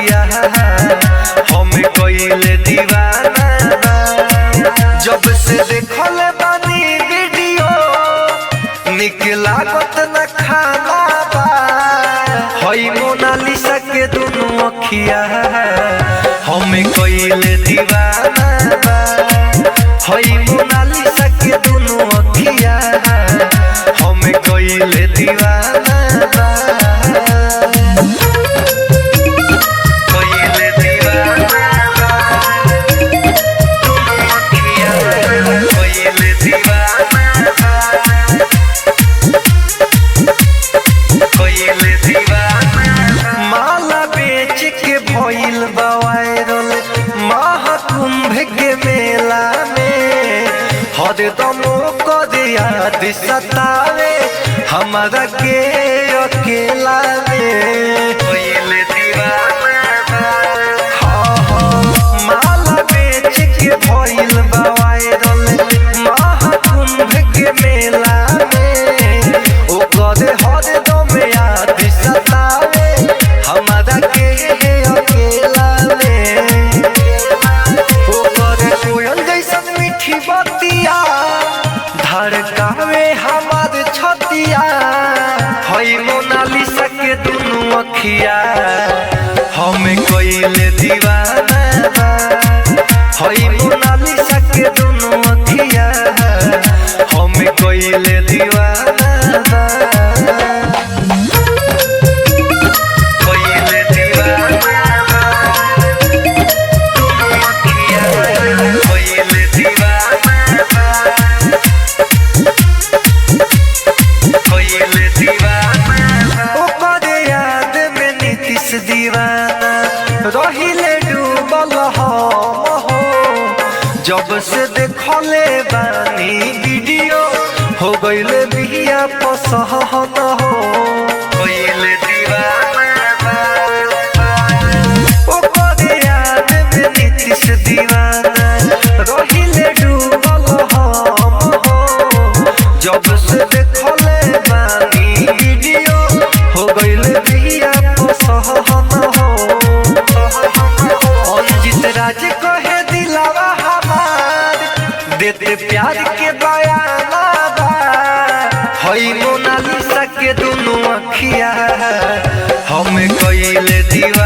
अखिया हम कइले दीवाना बा। जब से देखल बानी वीडियो निक लागत न खाना बा। हई मोनालिसा के दुनु अखिया हम कइले दीवाना बा। हई मोनालिसा के दुनु अखिया हम कइले दीवाना बा। कइले दीवाना बा। दुनु अखिया कइले दीवाना बा। कइले दीवाना। माला बेच के भइल बा वायरल महाकुंभ के मेला में। हरदम कर याद सतावे हमारा के अकेला में। कइले दीवाना बा। हाँ हाँ, माला बेच के भइल बा वायरल महाकुंभ के मेला में। ओकर हरदम याद सतावे हमारा के अकेला में। ओकर कोयल जैसन मीठी बतिया धड़कावे हमार छतिया। हई मोनालिसा के दुनु अखिया हम कइले दीवाना बा। हई मोनालिसा के दुनु अखिया हम कइले दीवाना बा। कइले दीवाना बा। दुनु अखिया कइले दीवाना बा। कइले दीवाना। ओकर याद में नीतीश दीवाना रहिले डूबल हम हो। जब से देखले बानी वीडियो हो गइले बिया पसहन हो। कइले दीवाना बा। ओकर याद में नीतीश दीवाना रहिले डूबल हम हो। जब से देखले बानी वीडियो हो गइले बिया पसहन हो। अंजित राज कहे दिलावा हमार देते प्यार के बयाना बा। हई मोनालिसा के दुनु अखिया हम कइले दीवाना।